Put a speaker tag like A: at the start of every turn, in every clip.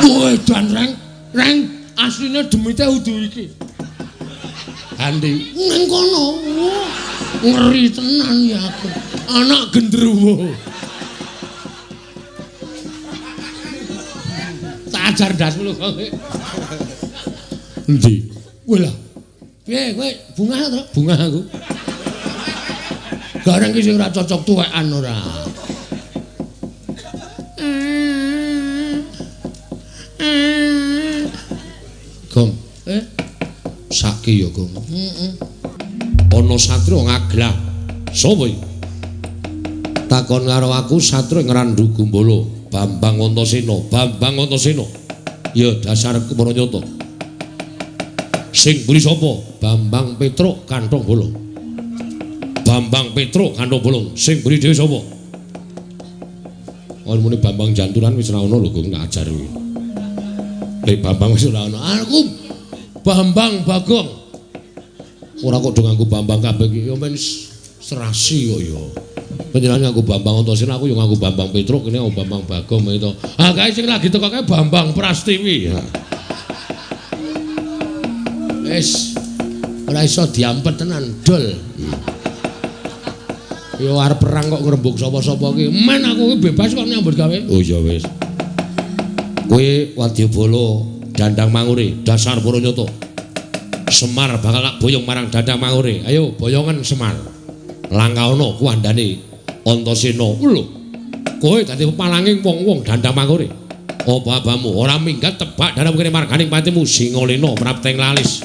A: Woi, dan reng, reng asline demite udu iki. Andi ning kono. Ngeri tenan ya aku. Anak gendruwo. Tak ajar ndasmu lho kowe. Endi? Kowe lah. Piye kowe bungah to? Bungah aku. Gareng ki sing ora cocok tuwekan ora. Gong. Saki ya, Gong. Heeh. Ana satria ngaglah. Sapa iki? Takon karo aku satria Ngrandu Gumbala, Bambang Antasena, Bambang Antasena. Ya dasar Kumara-nyata. Sing mburi sapa? Bambang Petruk Kanthong Bolong. Bambang Petruk Kanthong Bolong. Sing mburi dhewe sapa? Ora muni Bambang Janturan wis ora ana lho, Gong, tak ajar kuwi. Lek Bambang wis ora ana. Aku Bambang Bagong. Ora kok do nganggo Bambang kabeh iki ya men serasi kok ya. Panjenengan nganggo Bambang Antasena, aku ya nganggo Bambang Petruk, kene nganggo Bambang Bagong to. Ah kae sing lagi teko kae Bambang Prastiwi. Wis ora iso diampet tenan, dol. Ya arep perang kok ngrembug sapa-sapa iki. Men aku iki bebas kok nyambut gawe. Oh ya wis. Kowe wadyabala Dandang Mangure, dasar para nyata. Semar bakal tak boyong marang Dandang Mangure. Ayo boyongan Semar. Langkaana kuwandane Antasena. Lho. Kowe dadi pepalanging wong-wong Dandang Mangure. Apa abamu ora minggat tebak dalam kene marganing patimu Singalena prapteng lalis.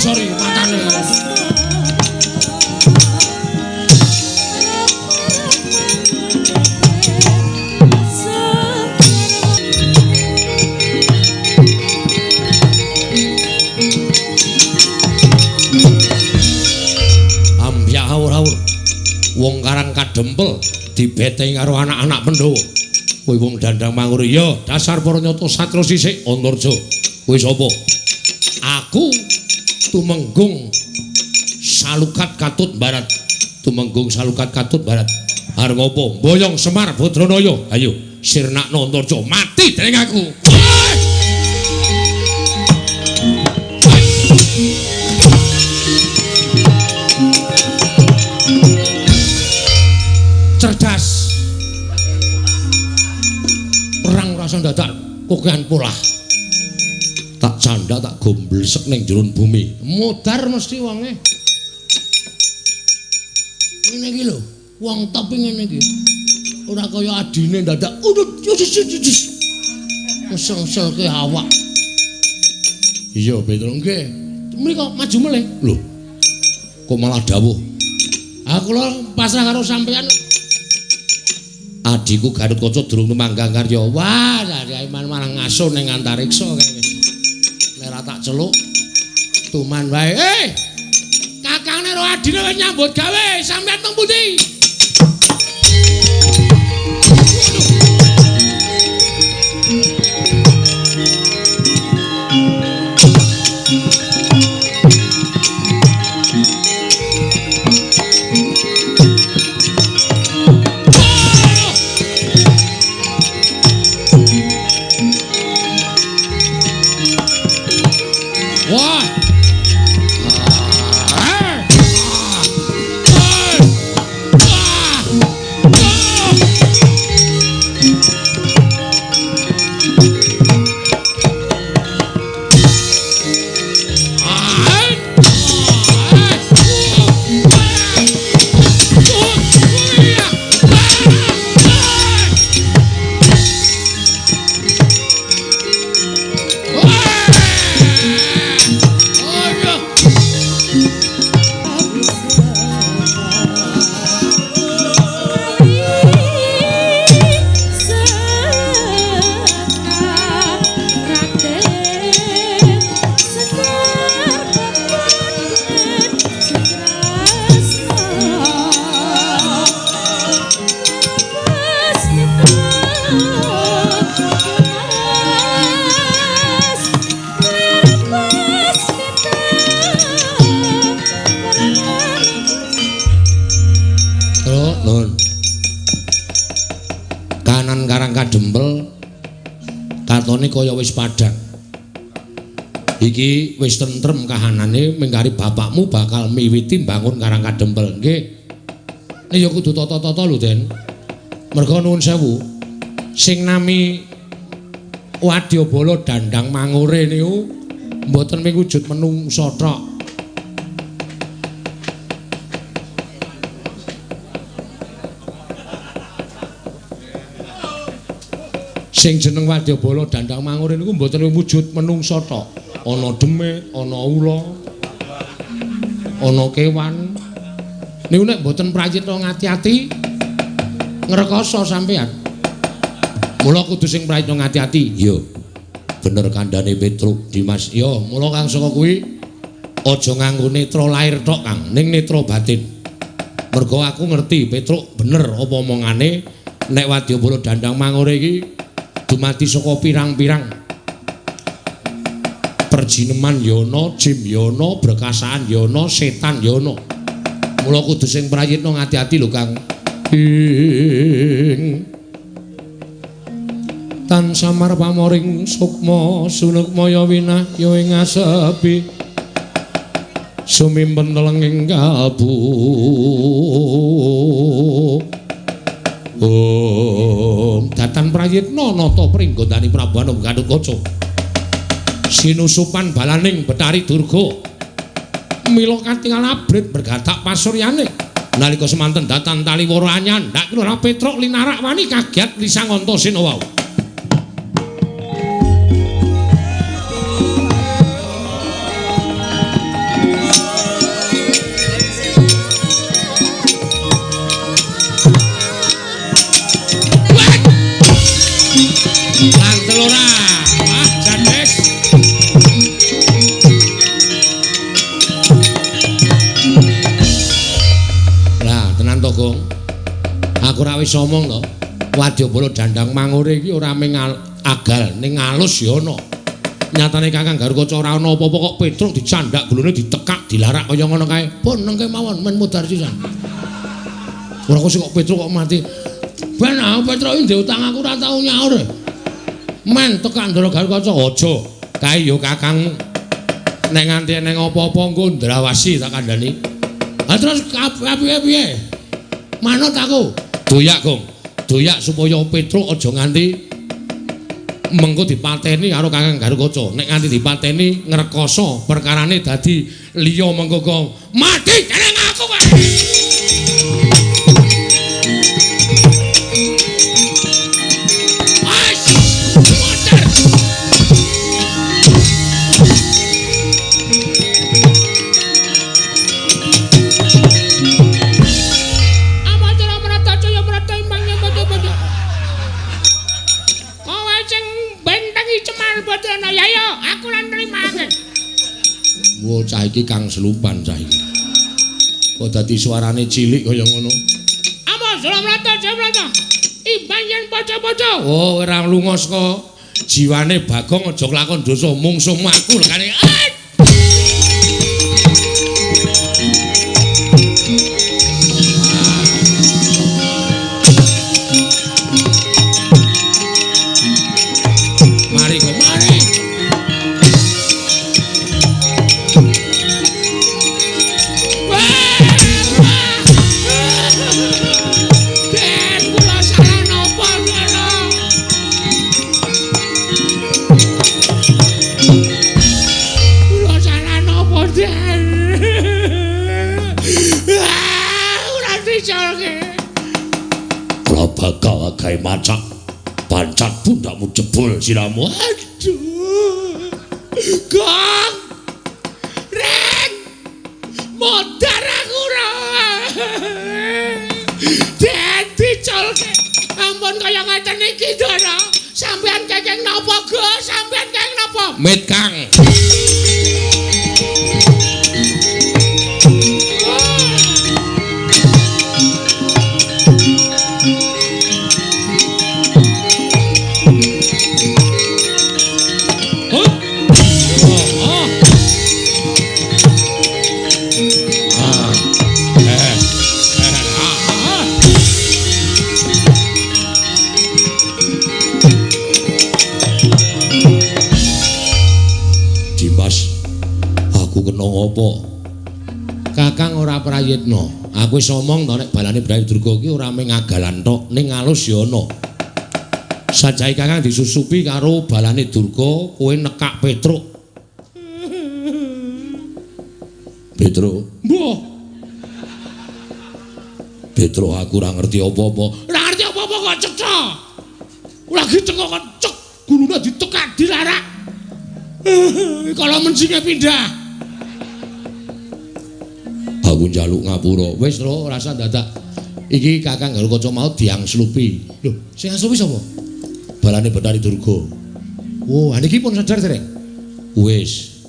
A: Sorry, matane. Ambyak awur-awur. Wong karang kadempel dibeteng karo anak-anak Pandhawa. Kowe wong Dandang Mangure ya dasar para nyata satria sisik Antarja. Kowe sapa? Aku Tumenggung Salukat Katut Barat. Tumenggung Salukat Katut Barat. Arep ngopo? Boyong Semar Badranaya. Ayo sirnakno Antarja mati dening aku. Cerdas. Perang rasa dadak kokehan polah. Tak canda tak gomblesek ning jero bumi. Modar mesti wonge. Ngene iki lho, wong top ngene iki. Ora kaya adine dadak udut udut. Ngesel-ngeselke awak. Iya, Petro nggih. Mriko maju melih. Lho. Kok malah dawuh? Ah kula pasrah karo sampean. Adhiku Gatotkaca durung tumanggang karya. Wah, Daiman malah ngaso ning antariksa kae wis. Nek ora tak celuk tuman wae. Kakangne karo adine wis nyambut gawe, sampeyan teng pundi? Wah. Katone kaya wis padhang. Iki wis tentrem kahanane mengkari bapakmu bakal miwiti mbangun Karang Kadempel. Nggih. Nek ya kudu tata-tata lho, Den. Merga nuwun sewu. Sing nami Wadyabala Dandang Mangure niku mboten mung wujud menungsa tok. Sing jeneng Wadyabala Dandang Mangure niku mboten wujud menungsa tok. Ana demit, ana ula, ana kewan. Niku nek mboten prayitna ngati-ati ngrekoso sampean. Mula kudu sing prayitna ngati-ati. Iya. Bener kandhane Petruk Dimas. Ya, mula kang saka kuwi aja nganggo netra lair tok, Kang, ning netra batin. Mergo aku ngerti Petruk bener apa omongane nek Wadyabala Dandang Mangure iki dumadi saka pirang-pirang perjineman yana, jim yana, brekasaan yana, setan yana. Mula kudu sing prayitna ngati-ati lho, Kang. Ing tan samar pamoring sukma sunukmaya winahya ing asepi sumimpen telenging kalbu. Om datan prayitna nata pringgondani Prabu Anom Gatotkaca sinusupan balaning Betari Durga mila katingal abrit bergatak pasuryane nalika semanten datan taliworo anyandhak Lurah Petruk linarak wani kagiat lisang Antasena wau. Aku ora wis omong to. Wadyabala Dandang Mangure iki ora mung agal ning alus ya ana. Nyatane Kakang Garukaca ora ana apa-apa kok Petruk dicandak gulune ditekak dilarak kaya ngono kae. Pun nengke mawon men mudhar sisan. Ora kok sik kok Petruk kok mati. Ben aku Petruk iki ndek utang aku ora tau nyaur. Men tekak Ndara Garukaca aja. Kae ya kakangmu. Nek nganti eneng apa-apa engko ndrawasi tak kandhani. Ha terus piye-piye? Manut aku. Doyak, Gong. Doyak supaya Petruk aja nganti mengko dipateni karo Kakang Garukaca. Nek nganti dipateni ngrekoso perkarane dadi liya mengko kok mati dening aku wae. Saiki Kang Selupan cah iki. Kok dadi suarane cilik kaya ngono. Amos Jlamrata Jlamrata. Imbang yen paca-paca. Oh, ora lunga saka jiwane Bagong aja kelakon dosa mungsuhmu aku lekane. Mari kok mari. Den kula salah napa ngono? Kula salah napa Den? Ora dicolke. Kula bakal gawe macak. Pancat pundakmu jebol siramu. Aduh. Gong. Reng. Modar aku ora. Den diculke. Ampun kaya ngeten iki, Ndara. Sampeyan kenging napa, Gus? Sampeyan kenging napa? Mit, Kang. Ngopo? Kakang ora prayitna. Aku wis omong to nek balane Brayi Durga iki ora mung agalan tok, ning alus ya ana. Sajae Kakang disusupi karo balane Durga, kowe nekak Petruk. Petruk, mbuh. Petruk aku ora ngerti apa-apa. Ora ngerti apa-apa kok cetha. Lagi cengok kok cek, gulune ditekak dilarak. Kalau mencinge pindah. Aku njaluk ngapura. Wis lho, rasa dadak. Iki Kakang Garukaca mau diangslupi. Lho, sing angslupi sapa? Balane Bathari Durga. Oh, niki pun sadar dereng? Wis.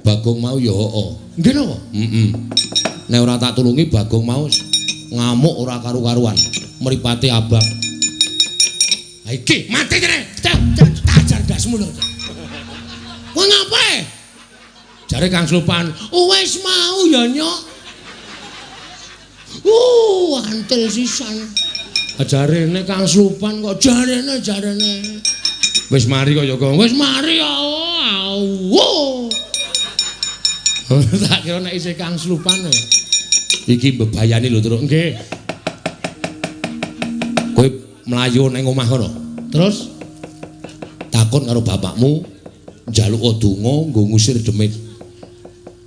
A: Bagong mau ya heeh. Nggih napa? Heeh. Nek ora tak tulungi Bagong mau ngamuk ora karu-karuan. Mripate abang. Ha iki mati kene. Tajar ndasmu lho. Kowe ngapae? Jare Kang Slupan, wis mau ya nyok. Antil sisan. Jarene Kang Slupan kok jarene. Wis mari kok ya, Gong. Wis mari ya. Tak kira nek isih Kang Slupan. Iki mbebayani lho, Truk. Nggih. Kowe mlayu ning omah kono. Terus takon karo bapakmu njaluk donga nggo ngusir demit.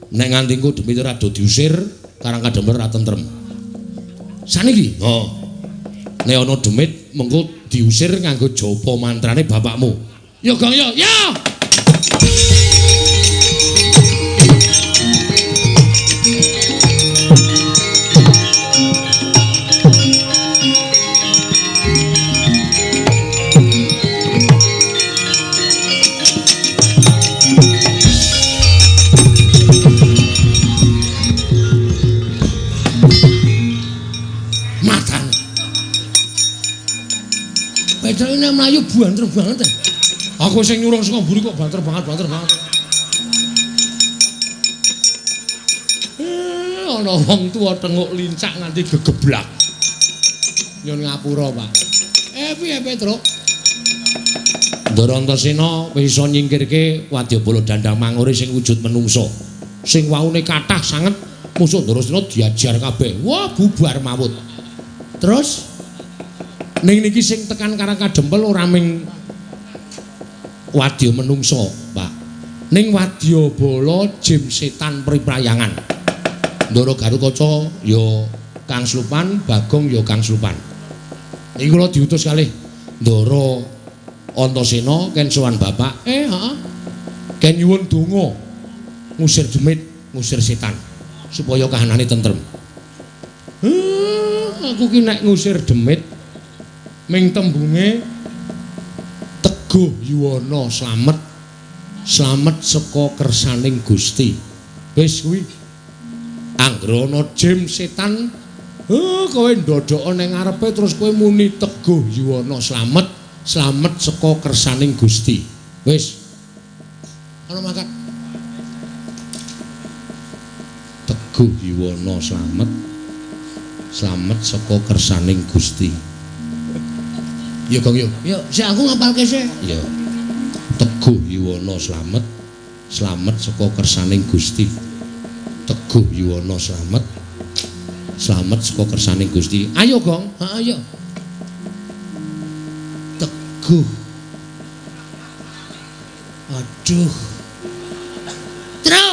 A: Nek nganti engko demit ora do diusir, Karang Kadempel ora tentrem. Saniki? Heeh. Nek ana demit mengko diusir nganggo japa mantrane bapakmu. Ya Gong ya. Ya. Ini mlayu banter banget. Aku sing nyuruh saka mburi kok banter banget. Ana wong tuwa tenguk lincak nganti gegeblak. Nyun ngapura, Pak. Piye Petruk? Ndara Antasena wis iso nyingkirke wadyabala Dandang Mangure sing wujud menungsa. Sing waune kathah sanget musuh Ndarasena diajar kabeh. Wah, bubar mawut. Terus ning niki sing tekan Karang Kadempel ora ming wadya menungsa, Pak. Ning wadyabala jim setan priprayangan. Ndara Garukaca ya Kang Slupan, Bagong ya Kang Slupan. Niki kula diutus kalih Ndara Antasena ken sowan bapak. Heeh. Ken nyuwun donga ngusir demit, ngusir setan supaya kahanane tentrem. Aku ki nek ngusir demit ming tembunge teguh yuwana slamet, slamet saka kersaning Gusti. Wis kuwi. Anggere ana jim setan, kowe ndodhoka ning ngarepe terus kowe muni Teguh Yuwana slamet, slamet saka kersaning Gusti. Wis. Ana mangkat. Teguh Yuwana slamet, slamet saka kersaning Gusti. Ya Gong yo. Yo, sik aku ngapalke sik. Ya. Teguh Yuwana slamet, slamet saka kersaning Gusti. Teguh Yuwana slamet, slamet saka kersaning Gusti. Ayo Gong, heeh ayo. Teguh. Aduh. Tru.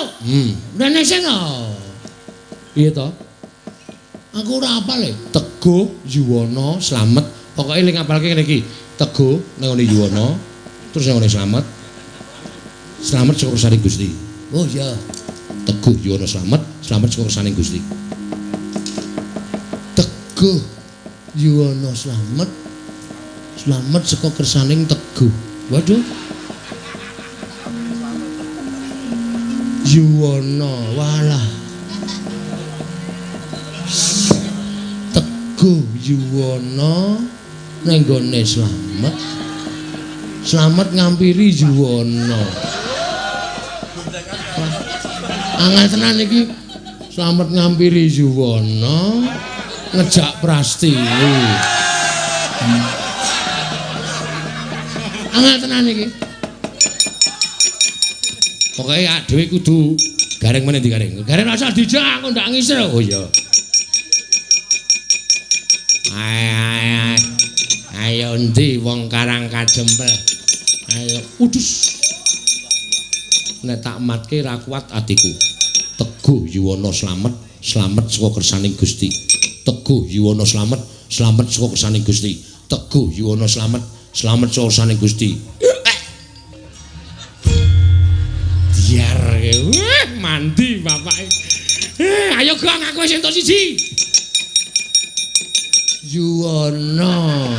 A: Rene sing to. Piye to? Aku ora apal e. Teguh Yuwana slamet. Pokoke ling ngapalke ngene iki. Teguh nang ngene Yuwana, terus nang ngene slamet. Slamet saka kersaning Gusti. Oh iya. Teguh Yuwana slamet, slamet saka kersaning Gusti. Teguh Yuwana slamet, slamet saka kersaning Teguh. Waduh. Yuwana walah. Teguh Yuwana nang nggone slamet. Slamet ngampiri Yuwana. Angel tenan iki. Slamet ngampiri Yuwana ngejak Prastiwi. Angel tenan iki. Pokoke awake dhewe kudu gareng meneh digareng. Gareng rasa dijak aku ndak ngisir. Oh iya. Ayo endi wong Karang Kajempel. Ayo udus. Nek tak matke ra kuat atiku. Teguh Yuwana slamet, slamet saka kersaning Gusti. Teguh Yuwana slamet, slamet saka kersaning Gusti. Teguh Yuwana slamet, slamet saka kersaning Gusti. Diar mandi bapake. Ayo Gong, aku wis entuk siji. Yuwana.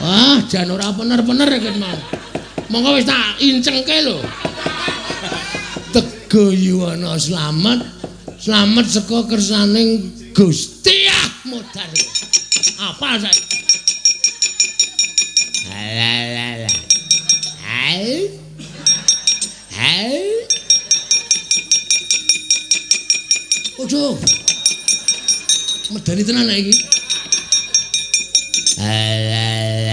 A: Wah, jan ora bener-bener iki mau. Monggo wis tak incengke lho. Teguh Yuwana slamet, slamet saka kersaning Gusti. Ah, modar. Apal saiki. Alah. Hai. Hai. Waduh. Medeni tenan iki. Alah.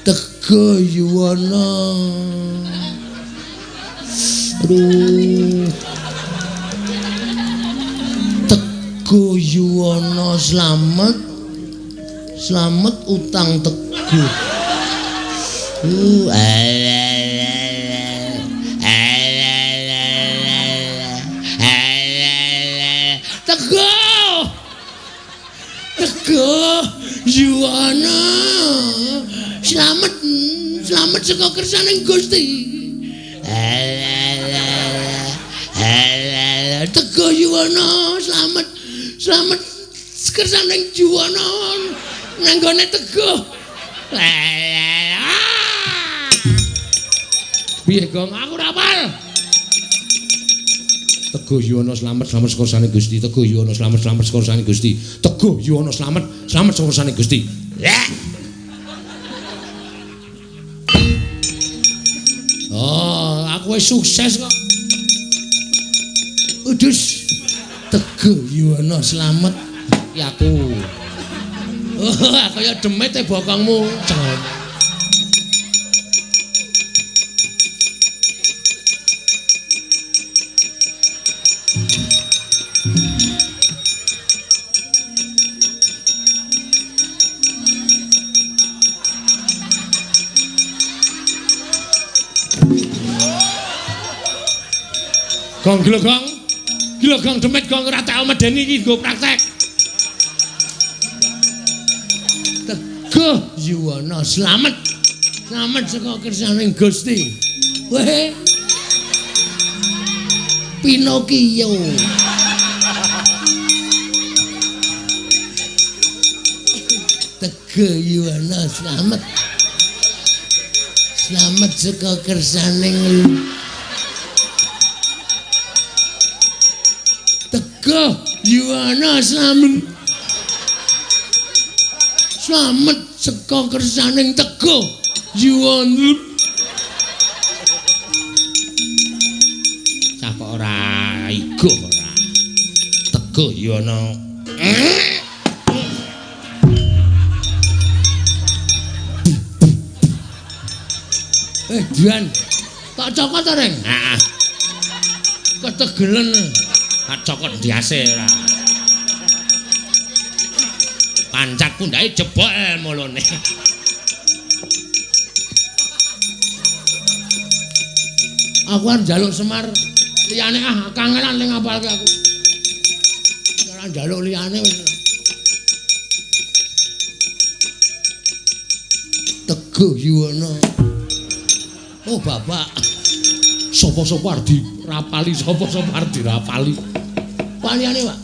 A: Teguh Yuwana. Aduh. Teguh Yuwana slamet, slamet utang Teguh. Teguh. Teguh Yuwana slamet, slamet saka kersaning Gusti. Teguh Yuwana slamet, slamet kersaning Yuwana nang gone Teguh. Piye Gong, aku ora apal. Teguh Yuwana slamet, slamet saka kersaning Gusti. Teguh Yuwana slamet, slamet saka kersaning Gusti. Teguh Yuwana slamet, slamet saka kersaning Gusti. Oh, aku wis sukses kok. Udus. Teguh Yuwana slamet iki aku. Oh, kaya demit e bokongmu. Gong gila gong. Gila gong demit gong ora tau medeni iki nggo praktek. Teguh Yuwana slamet. Slamet saka kersaning Gusti. Weh. Pinocchio. Teguh Yuwana slamet. Slamet saka kersaning Teguh Yuwana slamet. Slamet saka kersaning Teguh Yuwana. Cah kok ora iguh ora. Teguh Yuwana. Juan. Tak cokot to, Reng? Heeh. Ketegelen. Tak cokot ndiase ora. Pancak pundhake jebol mulune. Aku arep njaluk Semar liyane ah kangelan ning ngapalke aku. Ora njaluk liyane wis. Teguh Yuwana. Oh bapak, sapa-sapa arep dirapali, sapa-sapa arep dirapali. Pak liyane, Pak.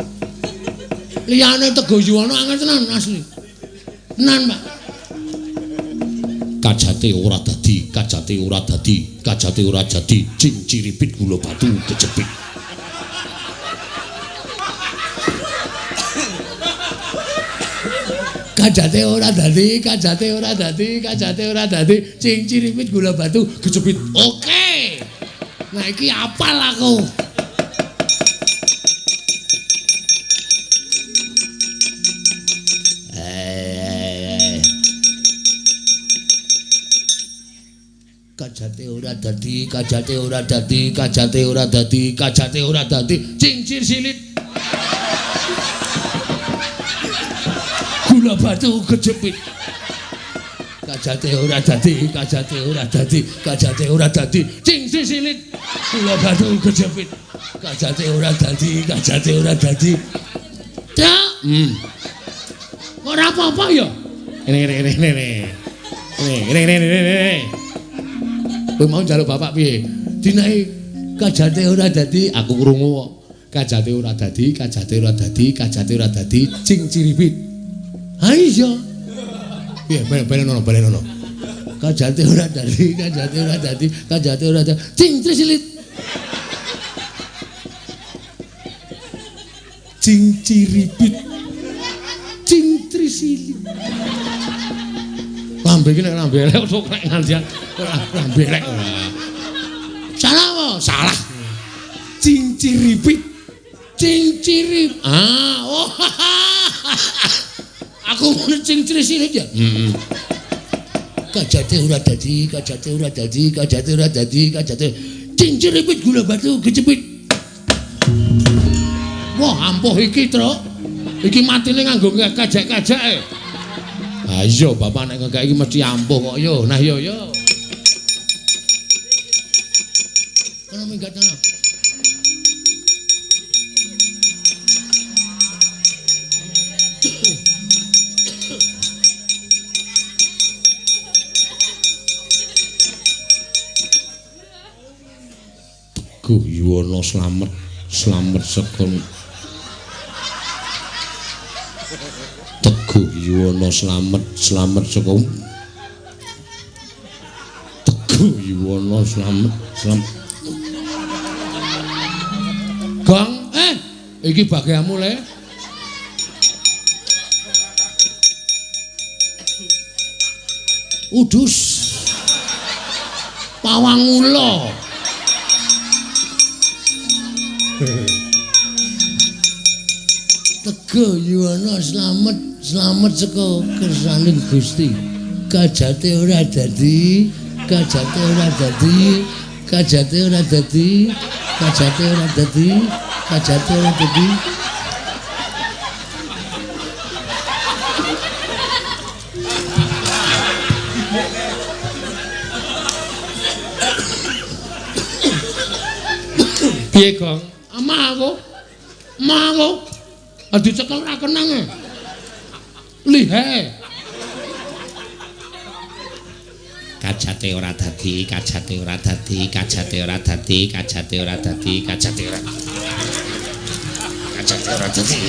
A: Liyane Teguh Yuwana angel tenan asli. Tenan, Pak. Kajate ora dadi, kajate ora dadi, kajate ora jadi, cing ciripit gula batu kejepit. Kajate ora dadi, kajate ora dadi, kajate ora dadi, cing ciripit gula batu kejepit. Oke. Nah iki apal aku. Kajate ora dadi, kajate ora dadi, kajate ora dadi, kajate ora dadi, cincir silit. Gula batu kejepit. Kajate ora dadi, kajate ora dadi, kajate ora dadi, cincir silit. Gula batu kejepit. Kajate ora dadi, kajate ora dadi. Cak. Ora apa-apa ya. Ngene ngene ngene. Ngene ngene ngene. Kowe mau njaluk bapak piye? Dinae kajate ora dadi, aku krungu kok. Kajate ora dadi, kajate ora dadi, kajate ora dadi, cing ciripit. Ha iya. Piye balen ono, balen ono. Kajate ora dadi, kajate ora dadi, kajate ora dadi, cing ciripit. Cing ciripit. Cing trisilit. Lambe iki nek lambe elek kok nek ngandian lambe elek. Salah apa? Salah. Cing ciripit. Cing cirip. Ah, oh. Aku muni cing trisilit ya. Heeh. Kajate ora dadi, kajate ora dadi, kajate ora dadi, kajate cing ciripit gula batu kecepit. Wah, ampuh iki, Truk. Iki matine nganggo kajak-kajake. Ha iya, bapak nek ngekek iki mesti ampuh kok yo. Nah yo yo. Kono minggat ana. Teguh Yuwana slamet, slamet saka Teguh Yuwana slamet, slamet saka Teguh Yuwana slamet, slamet. Gong, iki bagianmu le. Udus. Pawang ula. Teguh Yuwana slamet, slamet saka kersaning Gusti. Kajate ora dadi, kajate ora dadi, kajate ora dadi, kajate ora dadi, kajate ora dadi. Piye, Gong? Amah aku. Amah aku. Dicekel ora kenang e. Lihe. Kajate ora dadi, kajate ora dadi, kajate ora dadi, kajate ora dadi, kajate ora. Kajate ora dadi.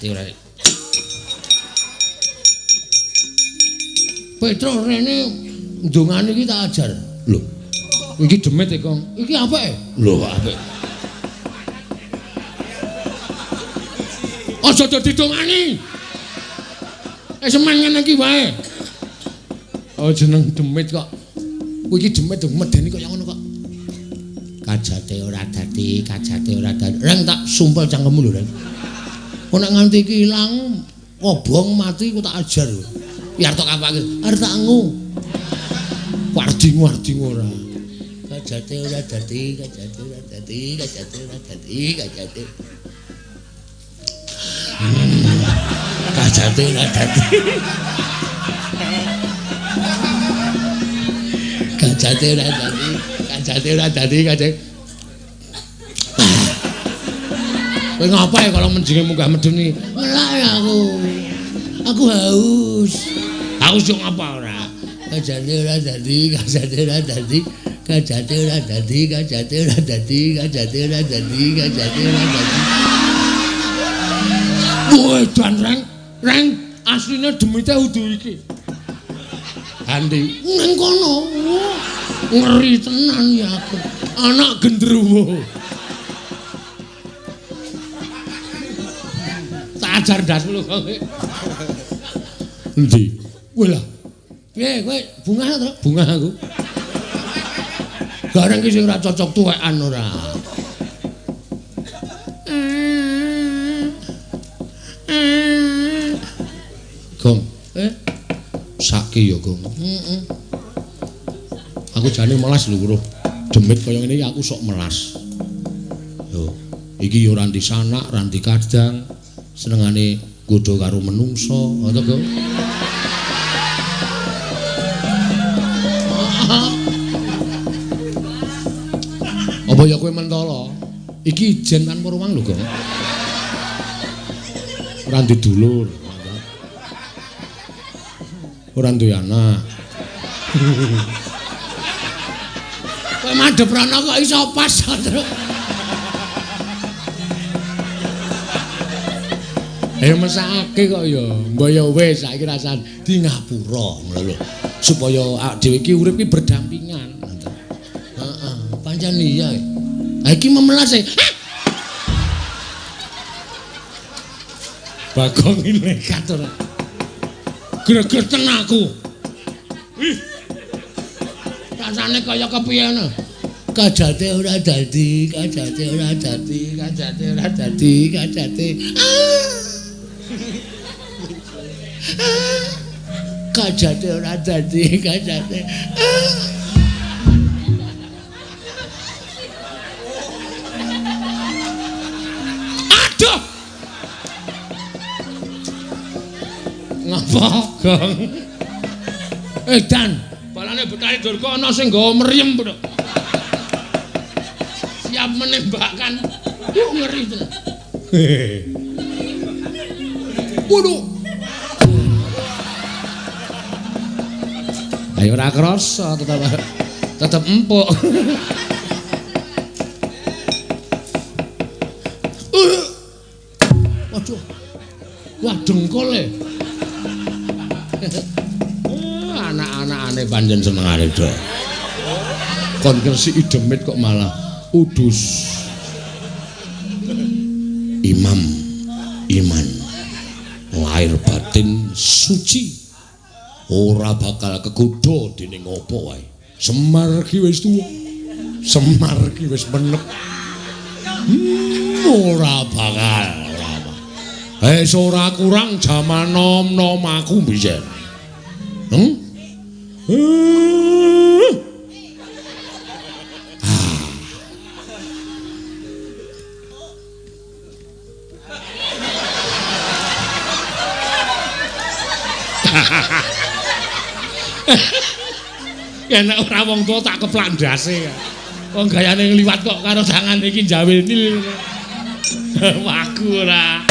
A: Kajate ora. Petro rene ndongane iki tak ajar. Lho. Iki demit e, Kong. Iki apik? Lho, apik. Aja dadi dongani. Semen ngene iki wae. Oh, jeneng demit kok. Kuwi iki demit medeni kaya ngono kok. Kajate ora dadi, kajate ora dadi. Reng tak sumpel cangkemmu lho, Reng. Kok nek nganti iki ilang, kobong mati ku tak ajar. Biar tok kapake. Arep tak ngu. Warding-warding ora. Kajate ora dadi, kajate ora dadi, kajate ora dadi, kajate. Kajate ora dadi. Kajate ora dadi, kajate ora dadi, kajate. Kowe ngapa ya kalau menjinge munggah medun iki? Ngelak aku. Aku haus. Haus yo ngapa ora? Kajate ora dadi, kajate ora dadi, kajate ora dadi, kajate ora dadi, kajate ora dadi, kajate ora dadi. Woi, dan reng, reng asline demite udu iki. Andi nang kono. Ngeri tenan ya aku. Anak gendruwo. Tak ajar ndasmu lho kowe. Endi? Kowe lah. Piye kowe bungah to? Bungah aku. Gareng ki sing ora cocok tuwekan ora. Gong. Saki ya, Gong. Heeh. Aku jane melas lho, Bro. Demit kaya ngene iki aku sok melas. Yo, iki ya ora ndi sanak, ora ndi kadang. Senengane nggodha karo menungso, ngono to, Gong. Apa ya kowe mentala? Iki ijen tanpa ruang lho, Gong. Ora ndi dulur. Ora duwe anak. Kowe madhep rono kok iso pas, Truk. Mesake kok ya. Mbok ya wis saiki rasane di ngapura ngono lho. Supaya awake dhewe iki urip iki berdampingan. Heeh, pancen iya. Ha iki memelas e. Bagong iki nekat ora. Gregeten aku. Ih. Rasane kaya kepiye ngono. Kajate ora dadi, kajate ora dadi, kajate ora dadi, kajate. Kajate ora dadi, kajate. Aduh. Ngapa, Gong? Dan, balane Betari Durga ana sing nggawa mriyem, Bro. Siap menembakkan. Ngeri tenan. Waduh. Ayo ora krasa, tetep empuk. Waduh. Wah, dengkul e. Anak-anakane pancen senengane do. Kon ngresiki demit kok malah udus. Imam iman lahir batin suci ora bakal kegodha dening apa wae. Semar ki wis tuwa. Semar ki wis menep. Ora bakal ora. Wis ora kurang jaman nom-nom aku biyen. Nek ora wong tuwa tak keplak ndase. Wong gayane ngliwat kok karo tangane iki njawil nil. Waku ora.